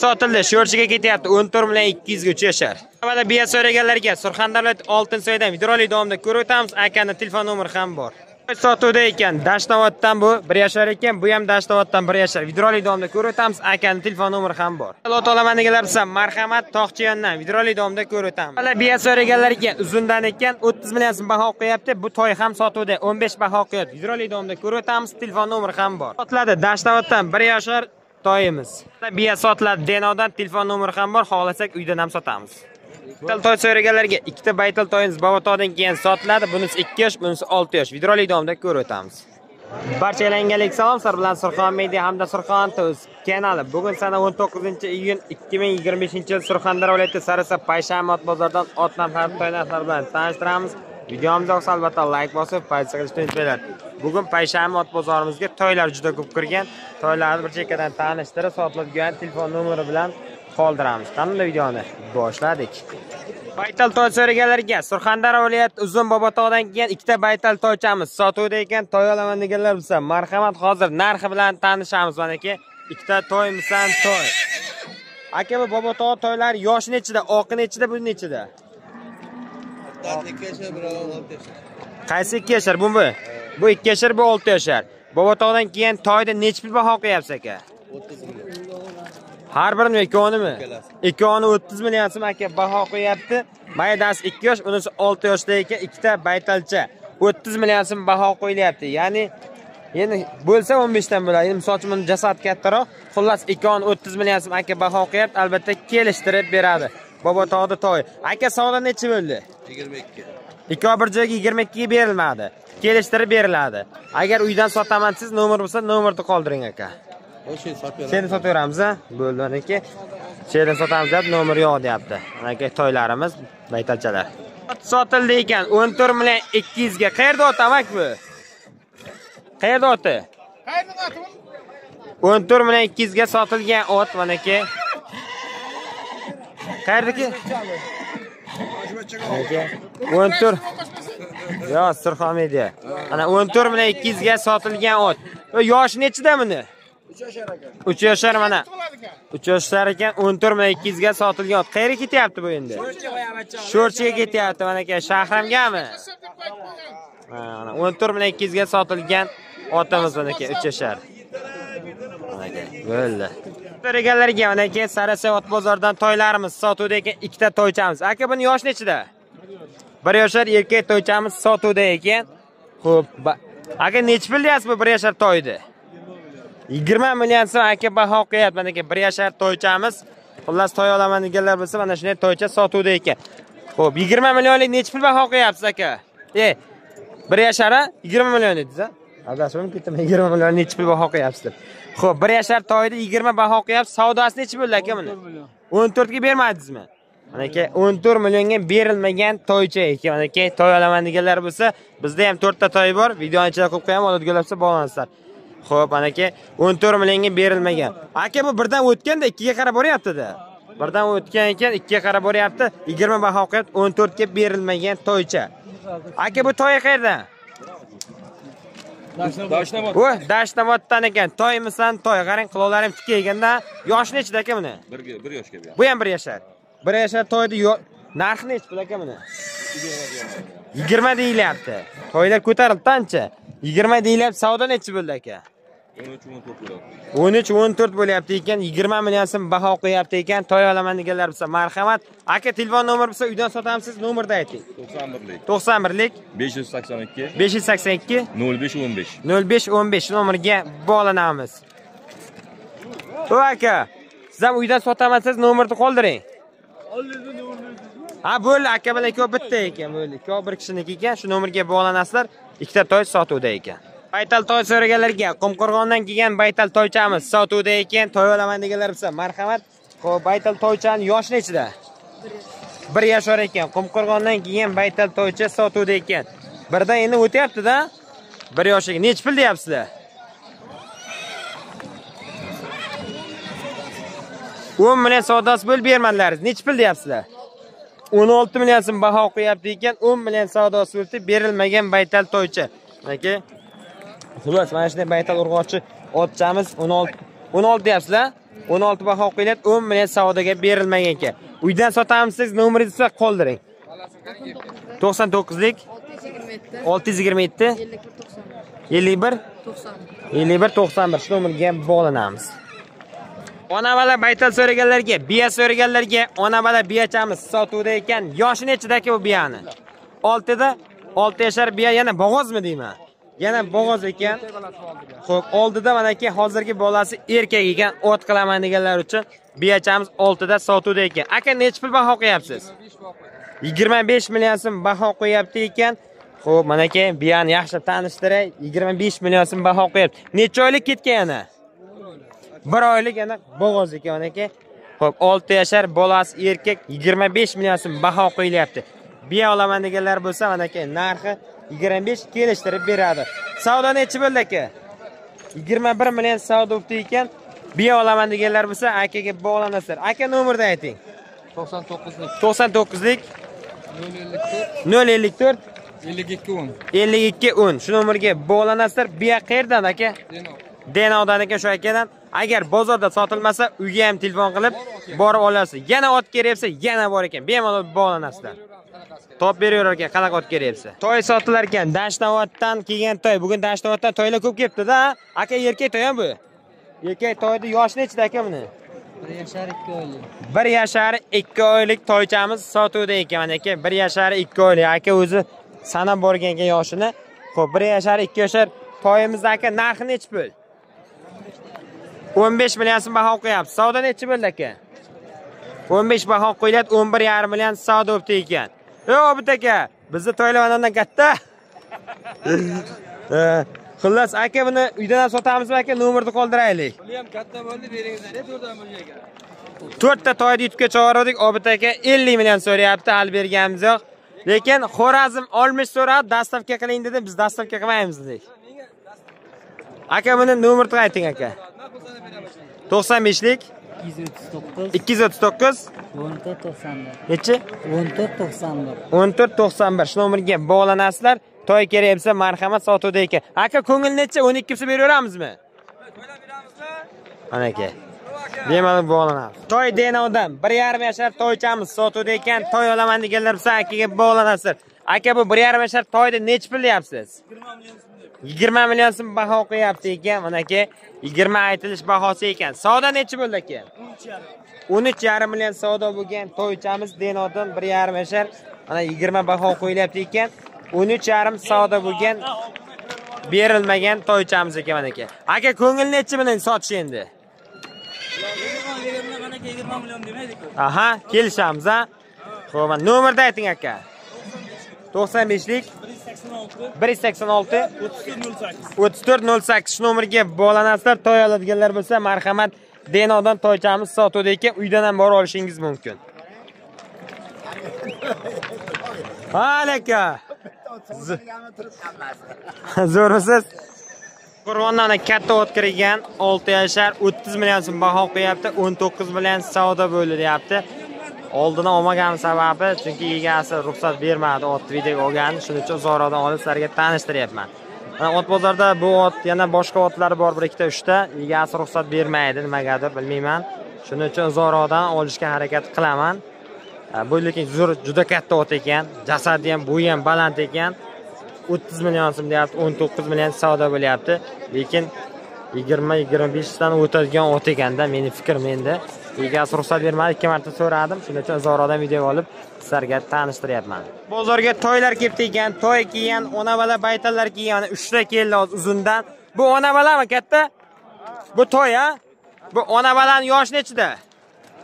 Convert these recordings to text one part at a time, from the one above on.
Sotildi, Sho'rchiga ketyapti 14 million 200 ga 3 yashar. Mana biya so'raganlarga Surxondaryo Oltinsoydan videorolik davomida ko'rib o'tamiz. Akani telefon nomeri ham bor. Sotuvda ekan, Dashnovatdan bu 1 yashar ekan, bu ham Dashnovatdan 1 yashar. Videorolik davomida ko'rib o'tamiz. Akani telefon nomeri ham bor. Alloh taolo deganlar bo'lsa, marhamat Toqchiyondan videorolik davomida ko'rib o'tamiz. Mana biya so'raganlarga uzundan ekan 30 million so'm baho qo'yapti. Bu toy ham sotuvda 15 baho qo'yapti. Videorolik davomida ko'rib o'tamiz. Telefon nomeri ham bor. Sotiladi Dashnovatdan 1 yashar toyimiz. Biya sotiladi Denodan, telefon nomeri ham bor. Xohlasak uydan ham sotamiz. Baytal toy so'raganlarga ikkita baytal toyimiz Bobotodan keyin sotiladi. Bunisi 2 yosh, bunisi 6 yosh. Videorolik davomida ko'rib o'tamiz. Barchalarga salom, sizlar bilan Surxon Media hamda Surxon Tuz kanali. Bugun sana 19-iyun 2025-yil Surxondaryo viloyati Sariosiyo payshanba ot bozoridan ot narxlari, toy narxlari bilan tanishtiramiz. Videomizga yoqsa albatta like bosib, paysa qilishni unutmanglar. Bugun payshanba ot bozorimizga toylar juda ko'p kirgan. Toylarni bir chekkadan tanishtirib, sotiladigan telefon nomeri bilan qoldiramiz. Qanday videoni boshladik. Baytal toy so'raganlarga Surxondaryo viloyati Uzun Bobotog'dan kelgan ikkita baytal toychamiz sotuvda ekan. Toy olaman deganlar bo'lsa, marhamat, hozir narxi bilan tanishamiz. Manaki ikkita toymisan toy. Aka, bu Bobotog' toylari yoshi nechida, oqi nechida, bu nechida? Qaysi 2 yashar? Bu? Bu 2 yashar, bu 6 yashar. Bobotog'dan keyin toyda necha pul baho qo'yapsiz aka? 30 million. Har birini ikkovini? Ikkovini 30 million so'm aka baho qo'yapti. Maydasi 2 yosh, unisi 6 yoshda ekan, ikkita baytalcha 30 million so'm baho qo'yilyapti. Ya'ni endi bo'lsa 15 dan bo'ladi. Endi misol uchun buni jasad kattaroq. Xullas ikkovini 30 million so'm aka baho qo'yapti, albatta kelishtirib beradi. Bobotog'da toy. Aka, savdo necha bo'ldi? 22. Ikkovi bir joyga 22 ga berilmadi. Kelishtirib beriladi. Agar uydan sotaman siz nomer bo'lsa, nomerni qoldiring aka. Seni sotaveramiz, ha? Bo'ldi, aka. Seni sotamiz deb nomer yo'q deyapti. Aka, toylarimiz, baytalchalar. Sotildi ekan 14 million 200 ga. Qayerda ot amak bu? Qayerda oti? Qayerda oti bu? 14 million 200 ga sotilgan ot mana aka. Qayerdaki? Aka, 14. Yo, Surxon Media. Ana 14 million 200 ga sotilgan ot. Yoshi nechida buni? 3 yashar ekan. 3 yashar mana. 3 yashar ekan, 14 million 200 ga sotilgan ot. Qayerga ketyapti bu endi? Sho'rchiga ketyapti mana aka, Shahramgami? Mana 14 million 200 ga sotilgan otimiz mana aka, 3 yashar. Mana aka, bo'ldi. So'raganlarga mana aka, Sariosiyo ot bozoridan toylarimiz sotuvda ekan, ikkita toychamiz. Aka, buni yoshi nechida? 1 yashar erkak toychamiz sotuvda ekan. Xo'p, aka necha pul deyapsiz bu 1 yashar toyni? 20 million so'm aka baho qo'yapti. Mana aka 1 yashar toychamiz. Xullas toy olaman deganlar bo'lsa, mana shunday toycha sotuvda ekan. Xo'p, 20 millionlik necha pul baho qo'yapsiz aka? 1 yashar 20 million dedingiz-a? Adashib ketdim, 20 million necha pul baho qo'yapsiz deb. Xo'p, 1 yashar toyda 20 baho qo'yapsiz. Savdosi necha bo'ldi aka buni? 14 ga bermadingizmi? Mana aka 14 millionga berilmagan toycha ekan. Mana aka toy olaman deganlar bo'lsa, bizda ham 4 ta toy bor. Videoni ichida qo'yib qo'yaman, oladiganlar bo'lsa bog'lansizlar. Xo'p, mana aka 14 millionga berilmagan. Aka, bu birdan o'tganda 2 ga qarab boryapti-da. Birdan o'tgan ekan, 2 ga qarab boryapti. 20 baho qo'yapti, 14 ga berilmagan toycha. Aka, bu toy qayerdan? Dashnobod. O, Dashnoboddan ekan. Toymisan, toy. Qarang, quloqlari ham tikka ekanda. Yoshi nechida aka buni? 1 yoshga bu. Bu ham 1 yashar. 1 yashar toyni narxi necha pul aka buni? 20 deyilyapti. Toylar ko'tarildi ancha. 20 deyilyapti. Savdo necha bo'ldi aka? 13-14 bo'lyapti. 13-14 bo'lyapti ekan. 20 million so'm baho qo'yapti ekan. Toy olaman deganlar bo'lsa, marhamat. Aka, telefon nomeri bo'lsa, uydan sotamsiz, nomerni ayting. 91lik. 91lik 582 582 05 15. 05 15 nomeriga bog'lanamiz. O aka, siz ham uydan sotaman siz nomerni qoldiring. Ha, bo'ldi, aka bilan ikkov bitta ekan, bo'ldi. Ikkov bir kishiniki ekan, shu nomerga bog'lanasizlar. Ikkita toy sotuvda ekan. Baytal toy so'raganlarga Qumqo'rg'ondan kelgan baytal toychamiz sotuvda ekan. Toy olaman deganlar bo'lsa, marhamat. Xo'p, baytal toychani yoshi nechida? 1 yashar ekan. Qumqo'rg'ondan kelgan baytal toycha sotuvda ekan. Birdan endi o'tyapti-da. 1 yoshiga necha pul deyapsizlar? 10 million savdosi bo'lib bermadilaringiz. Necha pul deyapsizlar? 16 million so'm baho qo'yapti ekan. 10 million savdosi bo'lib berilmagan baytal toycha. Aka, xullas, mana shunday baytal urg'ochi otchamiz 16 deyapsizlar? 16 baho qo'yilyapti, 10 million savdoga berilmagan ekan. Uydan sotamsiz, nomeringizni qoldiring. 99lik 627 51 91 91 shu nomerga bog'lanamiz. Ona bola baytal so'raganlarga, biya so'raganlarga ona bola biyachamiz sotuvda ekan. Yoshi nechida aka bu biyani? 6da 6 yashar biya, yana bo'g'ozmi deyman? Yana bo'g'oz ekan. Xo'p, oldida mana aka hozirgi bolasi erkak ekan, ot qilaman deganlar uchun biyachamiz 6da sotuvda ekan. Aka necha pul baho qo'yapsiz? 25 million so'm baho qo'yapti ekan. Xo'p, mana aka biyani yaxshilab tanishtiray. 25 million so'm baho qo'yapti. Necha oylik ketgan yana? 1 oylik yana bo'g'oz ekan mana aka. Xo'p, 6 yashar bolasi erkak, 25 million so'm baho qo'yilyapti. Biya olaman deganlar bo'lsa, mana aka narxi 25 kelishtirib beradi. Savdo necha bo'ldi aka? 21 million savdo bo'pti ekan. Biya olaman deganlar bo'lsa, akaga bog'lanasizlar. Aka nomerni ayting. 99lik 99lik 054 054 52 10 52 10. Shu nomerga bog'lanasizlar. Biya qayerdan aka? Denovdan ekan, shu akadan. Agar bozorda sotilmasa, uyga ham telefon qilib borib olasiz. Yana ot kerak bo'lsa, yana bor ekan. Bemalol bog'lanasizlar. Top beraverar ekan, qanaqa ot kerak bo'lsa. Toy sotilar ekan. Dashtavoddan kelgan toy. Bugun Dashtavoddan toylar ko'p kelibdi-da. Aka, erkak toy ham bu. Erkak toyda yoshi nechida aka buni? 1 yashar 2 oylik. 1 yashar 2 oylik toychamiz sotuvda ekan mana aka. 1 yashar 2 oylik. Aka o'zi sanab borgan ekan yoshini. Xo'p, 1 yashar 2 yashar toyimizni aka narxi necha pul? 15 million so'm baho qo'yapsiz. Savdo necha bo'ldi aka? 15 baho qo'yilyapti, 11,5 million savdo bo'pti ekan. Ey Obid aka, bizni toylar undan katta. Xullas aka, buni uydan ham sotamizmi aka? Nomerni qoldiraylik. Puli ham katta bo'ldi, beringizlar, 4dan bo'lgan ekan. 4 ta toyni yutibga chiqardik. Obid aka 50 million so'rayapti, hali berganimiz yo'q. Lekin Xorazm 60 so'radi, dastavka qiling dedi, biz dastavka qilmaymiz dedik. Aka, buni nomerni ayting aka. 95lik 239 239 14 91. Nechi? 14 91. 14 91. Shu nomerga bog'lanasizlar. Toy kerak bo'lsa, marhamat, sotuvda ekan. Aka, ko'ngil necha? 12 bo'lsa beraveramizmi? Mana aka. Bemalol bog'lanamiz. Toy Denovdan 1,5 yashar toychamiz sotuvda ekan. Toy olaman deganlar bo'lsa, akaga bog'lanasizlar. Aka, bu 1,5 yashar toyda necha pul deyapsiz? 20 million so'm baho qo'yapti ekan. Mana aka, 20 aytilish bahosi ekan. Savdo necha bo'ldi aka? 13,5 million savdo bo'lgan toychamiz Denovdan 1,5 yashar. Mana 20 baho qo'yilyapti ekan. 13,5 savdo bo'lgan, berilmagan toychamiz ekan mana aka. Aka, ko'ngil necha bilan sotish endi? Aha, kelishamiz ha. Xo'p, mana nomerni ayting aka. 95lik 186 34 08 shu nomerga bog'lanasizlar. Toy oladiganlar bo'lsa, marhamat, Denovdan toychamiz sotuvda ekan, uydan ham borib olishingiz mumkin. Ha, aka. Zo'rmisiz? Qurbondan katta ot kirgan 6 yashar 30 million so'm baho qo'yapti, 19 million savdo bo'ldi deyapti. Oldini olmaganim sababi, chunki egasi ruxsat bermadi otni videoga olgani, shuning uchun uzoqroqdan olib sizlarga tanishtiryapman. Mana ot bozorda bu ot, yana boshqa otlar bor, 1 2 3 ta, egasi ruxsat bermaydi, nimagadir bilmayman. Shuning uchun uzoqroqdan olishga harakat qilaman. Bu lekin zo'r, juda katta ot ekan, jasadi ham, bo'yi ham baland ekan. 30 million so'm deyapti, 19 million savdo bo'lyapti. Lekin 20-25 dan o'tadigan ot ekanda, meni fikrim endi. Egasi ruxsat bermadi, 2 marta so'radim, shuning uchun uzoqroqdan video olib sizlarga tanishtiryapman. Bozorga toylar kelibdi ekan, toy kelgan, ona bola baytallar kelgan, mana 3 ta keldi hozir uzundan. Bu ona bolami katta? Bu toy ha? Bu ona bolaning yoshi nechida?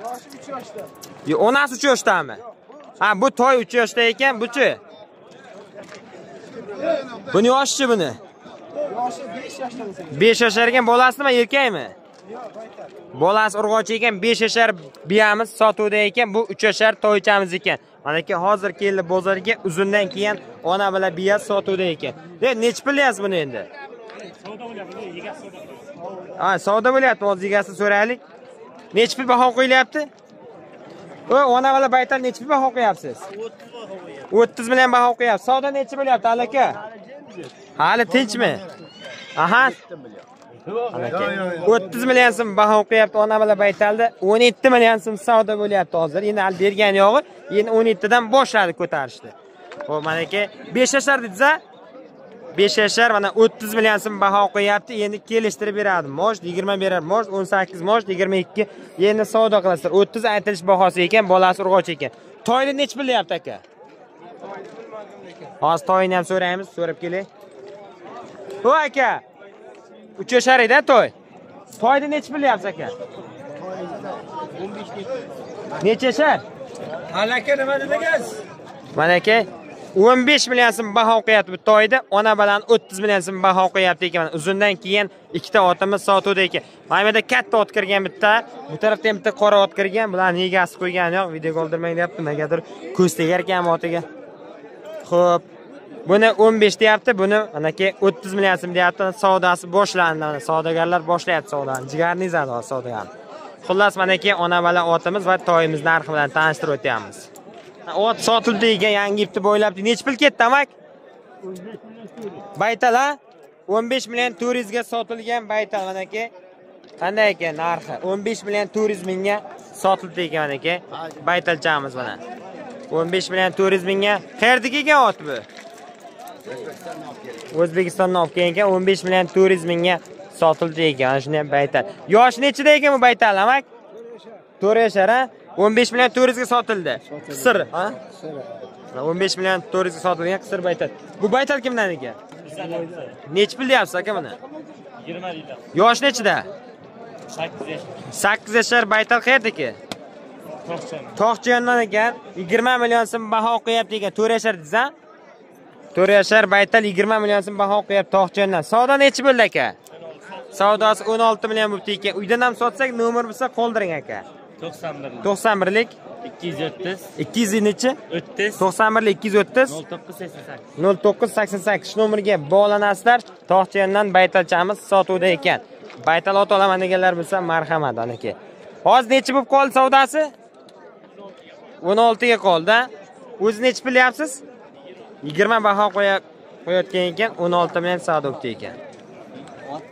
Yoshi 3 yoshda. Yo, onasi 3 yoshdami? Ha, bu toy 3 yoshda ekan, buchi? Buni yoshichi buni? Yoshi 5 yoshda bo'lsa. 5 yashar ekan, bolasi nima, erkakmi? Yo'q, baytal. Bolasi urg'ochi ekan, 5 yashar biyamiz sotuvda ekan, bu 3 yashar toychamiz ekan. Mana aka hozir keldi bozorga, uzundan keyin ona bilan biya sotuvda ekan. Necha pul deyapsiz buni endi? Ha, savdo bo'lyapti, hozir egasini so'raylik. Necha pul baho qo'yilyapti? Ona bilan baytal necha pul baho qo'yapsiz? 30 million baho qo'yapsiz. Savdo necha bo'lyapti, aka? Hali tinchmi? Aha. 30 million so'm baho qo'yapti ona bola baytalda. 17 million so'm savdo bo'lyapti hozir. Endi hali bergan yo'g'i, endi 17 dan boshladi ko'tarishdi. Xo'p, mana aka 5 yashar dedingiz-a? 5 yashar mana 30 million so'm baho qo'yapti. Endi kelishtirib beradi. Mosh 20 berar, mosh 18, mosh 22. Endi savdo qilasizlar. 30 aytilish bahosi ekan, bolasi urg'ochi ekan. Toyni necha pul deyapti aka? Hozir toyini ham so'raymiz, so'rab kelay. O aka. 3 yashar edi toy. Toyni necha pul deyapsiz aka? 15. Necha yashar? Hali aka nima dedingiz? Mana aka 15 million so'm baho qo'yapti bu toyda. Ona bilan 30 million so'm baho qo'yapti ekan. Uzundan keyin ikkita otimiz sotuvda ekan. Mana bu yerda katta ot kirgan bitta, bu tarafda ham bitta qora ot kirgan. Bularni egasi qo'ygani yo'q, videoga oldirmang deyapti. Negadir ko'z tegar ekan otiga. Xo'p, buni 15 deyapti, buni manaki 30 million so'm deyapti. Savdosi boshlandi. Mana savdogarlar boshlayapti savdoni. Jigarni ezadi hozir savdogar. Xullas, manaki ona bola otimiz va toyimiz narxi bilan tanishtirib o'tyapmiz. Ot sotildi ekan, yangi ipni bo'ylabdi. Necha pul ketdi amak? Baytal ha? 15 million 400 ga sotilgan baytal manaki. Qanday ekan narxi? 15 million 400 mingga sotildi ekan manaki. Baytalchamiz mana. 15 million 400 mingga. Qayerdagi ekan ot bu? O'zbekistondan olib kelgan ekan, 15 million 400 mingga sotildi ekan. Mana shuni ham baytal. Yoshi nechida ekan bu baytal amak? 4 yashar ha? 15 million 400 ga sotildi. Qisir, ha? 15 million 400 ga sotilgan qisir baytal. Bu baytal kimdan ekan? Necha pul deyapsiz aka buni? 20 deydi. Yosh nechida? 8 yashar. 8 yashar baytal qayerdiki? Tog'chiyondan ekan. 20 million so'm baho qo'yapti ekan. 4 yashar dedingiz ha? 4 yashar baytal 20 million so'm baho qo'yapti Tog'chiyondan. Savdo necha bo'ldi aka? Savdosi 16 million bo'libdi ekan. Uydan ham sotsak, nomer bo'lsa qoldiring aka. 91. 91lik 230. 200 nechi? 30. 91lik 230. 0988. 0988 shu nomerga bog'lanasizlar. Tog'chiyondan baytalchamiz sotuvda ekan. Baytal ot olaman deganlar bo'lsa, marhamat anaki. Hozir necha bo'lib qoldi savdosi? 16 ga qoldi. O'zi necha pul deyapsiz? 20 baho qo'yayotgan ekan, 16 million savdo bo'libdi ekan.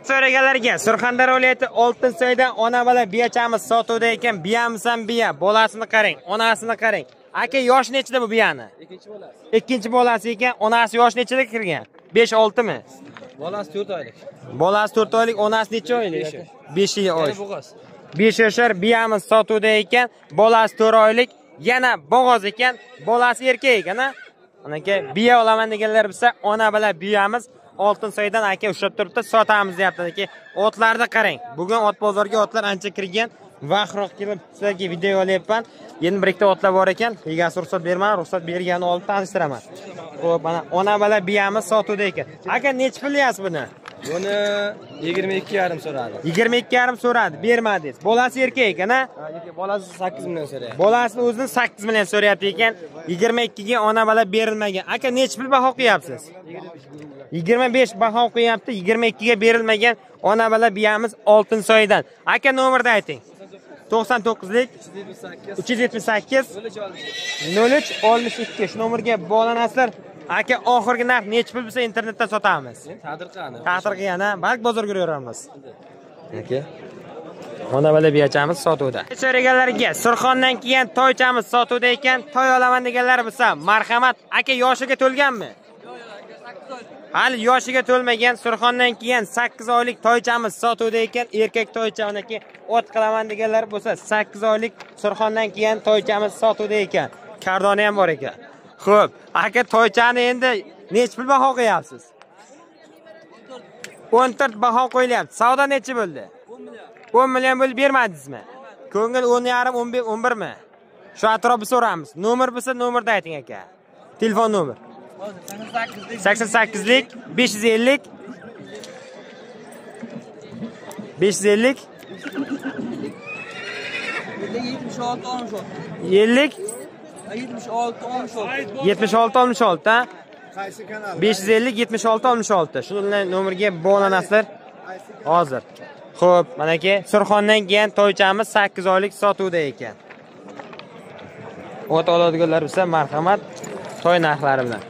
So'raganlarga Surxondaryo viloyati Oltinsoydan ona bola biyachamiz sotuvda ekan. Biyamisan biya, bolasini qarang, onasini qarang. Aka, yosh nechida bu biyani? Ikkinchi bolasi. Ikkinchi bolasi ekan, onasi yosh nechida kirgan? 5-6 mi? Bolasi 4 oylik. Bolasi 4 oylik, onasi necha oylik? 5 oy. 5 yashar biyamiz sotuvda ekan, bolasi 4 oylik, yana bo'g'oz ekan, bolasi erkak ekan, ha? Aka, biya olaman deganlar bo'lsa, ona bola biyamiz Oltinsoydan aka ushlab turibdi, sotamiz deyapti aka. Otlarni qarang. Bugun ot bozorga otlar ancha kirgan. Vaqtroq kelib sizlarga video olyapman. Endi bir ikkita otlar bor ekan. Egasi ruxsat bermadi, ruxsat berganini olib tanishtiraman. Xo'p, mana ona bola biyamiz sotuvda ekan. Aka, necha pul deyapsiz buni? Buni 22,5 so'radi. 22,5 so'radi, bermadingiz. Bolasi erkak ekan, ha? Ha, erkak. Bolasi 8 million so'rayapti. Bolasini o'zini 8 million so'rayapti ekan. 22 ga ona bola berilmagan. Aka, necha pul baho qo'yapsiz? 25 baho qo'yapti, 22 ga berilmagan ona bola biyamiz Oltinsoydan. Aka, nomerni ayting. 99lik 378 03 62. Shu nomerga bog'lanasizlar. Aka, oxirgi narx necha pul bo'lsa internetda sotamiz. Taqdir qani? Taqdir qilgan, ha? Balki bozorga yuraveramiz. Aka. Ona bola biyachamiz sotuvda. So'raganlarga Surxondan kelgan toychamiz sotuvda ekan. Toy olaman deganlar bo'lsa, marhamat. Aka, yoshiga to'lganmi? Hali yoshiga to'lmagan Surxondan kelgan 8 oylik toychamiz sotuvda ekan. Erkak toycha, onaki ot qilaman deganlar bo'lsa, 8 oylik Surxondan kelgan toychamiz sotuvda ekan. Kardoni ham bor ekan. Xo'p, aka, toychani endi necha pul baho qo'yapsiz? 14 baho qo'yilyapti. Savdo necha bo'ldi? 10 million bo'lib bermadingizmi? Ko'ngil 10,5, 11 mi? Shu atrofni so'ramiz. Nomer bo'lsa nomerni ayting aka. Telefon nomer. 88lik 550 550 50 76 66. 76 66 ha? Qaysi kanal? 550 76 66. Shu nomerga bog'lanasizlar. Hozir. Xo'p, manaki Surxondan kelgan toychamiz 8 oylik sotuvda ekan. Ot oladiganlar bo'lsa, marhamat, toy narxlari bilan.